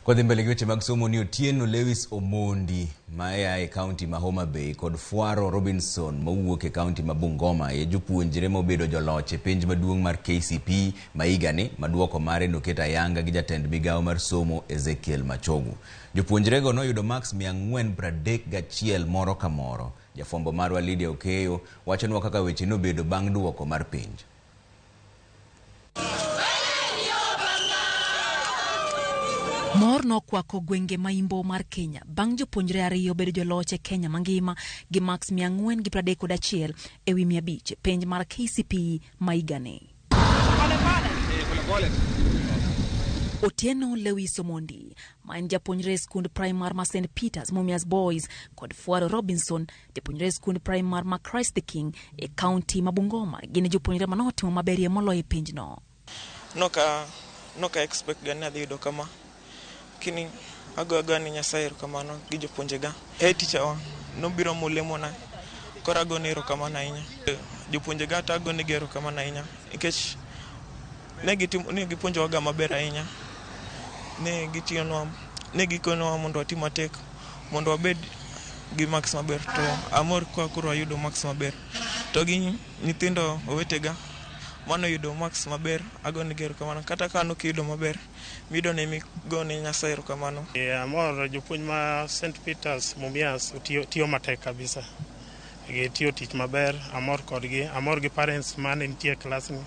Kodhi mbele gi weche mag somo ni Otieno Lewis Omondi ma a e kaunti ma Homa Bay kod Fwaro Robinson mowuok e kaunti ma Bungoma e jopuonjre mobedo joloch e penj maduong' mar KCPE ma higani ma duoko mare noket ayanga gi jatend migawo mar somo Ezekiel Machogu. Jopuonjrego noyudo marks 431 moro ka moro. Jafwambo marwa Lydia Okeyo wachonwa kaka weche nobedo bang' duoko mar penj. Mor nokwako gwenge ma imbo mar Kenya bang' jopuonjre ariyo bedo joloch e Kenya mangima gi marks 431 ewi 500 penj mar KCPE ma higani. Otieno Lewis Omondi ma en japuonjre e skund primar ma St Peters Mumias Boys kod Fwaro Robinson japuonjre e skund primar ma Christ the King e kaunti ma Bungoma gin jopuonjre manotimo maberie moloyo e penjno. Noka expect ga ni adhi yudo kama. Lakini ago agoya ni Nyasaye erokamano gi jopuonjega. Head teacher wa nobiro molemona, koro agone erokamano ahinya. Jopuonjega to agonegi erokamano ahinya nikech ne gipuonjowaga maber ahinya. Ne gitiyonwa, ne gikonwa mondo wati matek mondo wabed gi marks maber to amor ka koro ayudo marks maber. To gi nyithindo owetega manoyudo marks maber agonegi erokamano. Kata ka an ok iyudo maber, miyudo ne migone Nyasaye erokamano. Amor jopuonj ma St Peters Mumias tiyo matek kabisa. Gitiyo tich maber, amor kodgi, amor gi parents mane nitie e klas ni.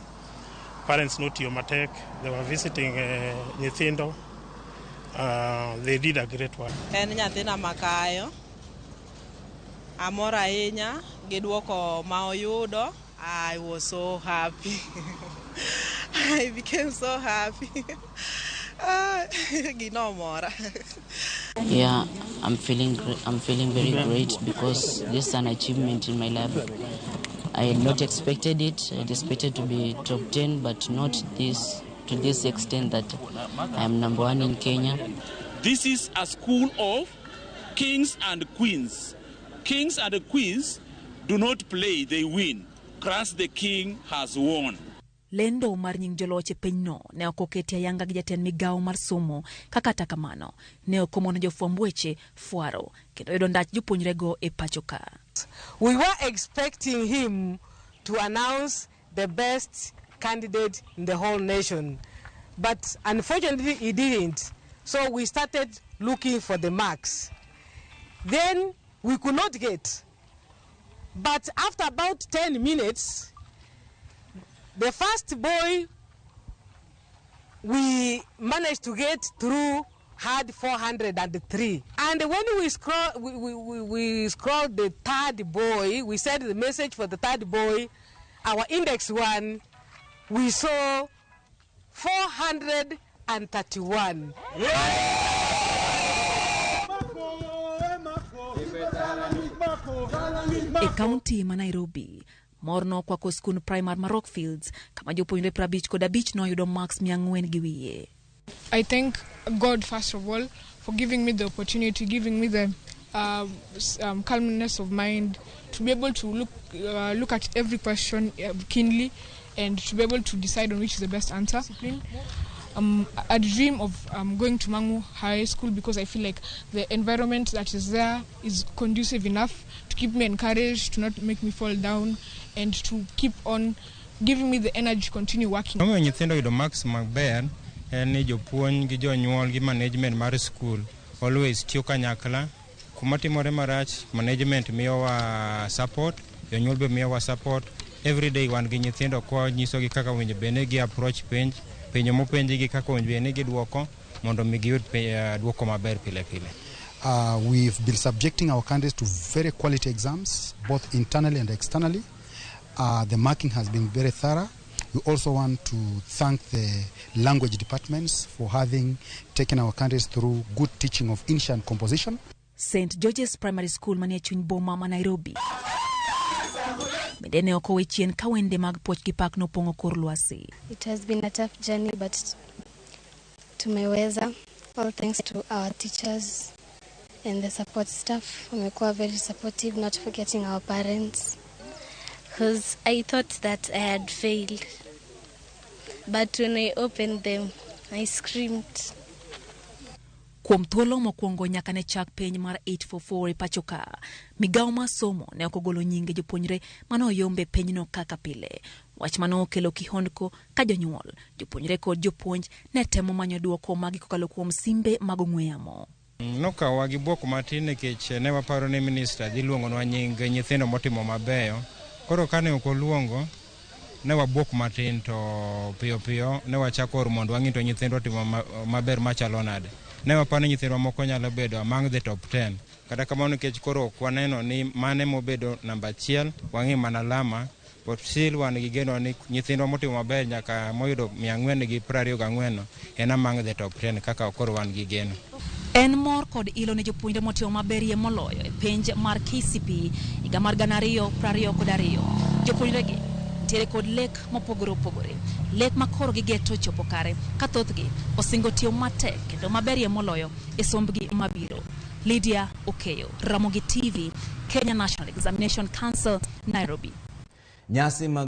Parents notiyo matek, they were visiting nyithindo. They did a great work. En nyathina makayo. Amor ahinya gi duoko ma oyudo. I was so happy. I became so happy. Gino omora. Yeah, I'm feeling very great because this is an achievement in my life. I had not expected it. I had expected to be top 10, but not this to this extent that I am number 1 in Kenya. This is a school of kings and queens. Kings and queens do not play, they win. Christ the King has won. Lendo mar nying joloch e pinyno ne ok oketi ayanga gi jatend migawo mar somo ka kata kamano ne ok omono jofwamb weche fwaro kendo yudo ndach jopuonjrego e pacho ka. We were expecting him to announce the best candidate in the whole nation, but unfortunately he didn't. So we started looking for the marks. Then we could not get. But after about 10 minutes, the first boy we managed to get through had 403. And when we scroll, we scrolled the third boy, we sent the message for the third boy, our index one, we saw 431. E kaunti ma Nairobi, mor nokwako skund primar ma Rockfields kama jopuonjre 55 noyudo marks 400 gi wiye. I thank God first of all for giving me the opportunity, giving me the calmness of mind to be able to look at every question keenly and to be able to decide on which is the best answer. I dream of going to Mangu High School because I feel like the environment that is there is conducive enough to keep me encouraged, to not make me fall down, and to keep on giving me the energy to continue working. Omiyo nyithindo yudo marks maber en ni jopuonj gi jonyuol gi management mar school always tiyo kanyakla. Kuma timore marach, management miyowa support, jonyuol be miyowa support. Every day wan gi nyithindo kwa nyisogi kaka owinjo bed ni gi approach penj, penjo mopenjgi kaka owinjo bed ni gidwoko mondo mi giyud dwoko maber pile pile. We've been subjecting our candidates to very quality exams, both internally and externally. The marking has been very thorough. We also want to thank the language departments for having taken our candidates through good teaching of English and composition. St. George's Primary School manie chuny boma ma Nairobi. Bende ne ok owe chien ka wende mag puoch gi pak nopong'o kor lwasi. It has been a tough journey, but tumeweza. All thanks to our teachers and the support staff. Wamekuwa very supportive, not forgetting our parents. Because I thought that I had failed. But when I opened them, I screamed. Kuom thuolo mokwongo nyaka ne chak penj mar 844 e pacho ka, migawo mar somo ne ok ogolo nyinge jopuonjre mane oyombe penjno kaka pile. Wach mane okelo kihondko ka jonyuol, jopuonjre kod jopuonj ne temo manyo duoko magi kokalo kuom simbe mag ong'we yamo. Nokawowa gi bwok matin nikech ne waparo ni minista dhi luongonwa nying nyithindo motimo mabeyo. Koro kane ok oluongo, ne wabwok matin to piyo piyo ne wachako oro mondo wang'i to nyithindwa otimo maber machalo nade. Ne waparo ni nyithindwa moko nyalo bedo among the top 10. Kata kamano nikech koro ok waneno ni mane mobedo namba achiel, wang'i mana alama, but still wan gi geno ni nyithindwa motimo maber nyaka moyudo 424 no en among the top 10 kaka koro wan gi geno. En mor kod ilo ne jopuonjre motimo maberie moloyo e penj mar KCPE higa mar 2022. Jopuonjregi nitiere kod lek mopogore opogore. Lek ma koro gigeto chopo kare ka thothgi osingo tiyo matek kendo maberie moloyo e sombgi mabiro. Lydia Okeyo, Ramogi TV, Kenya National Examination Council, Nairobi. Nyasi mag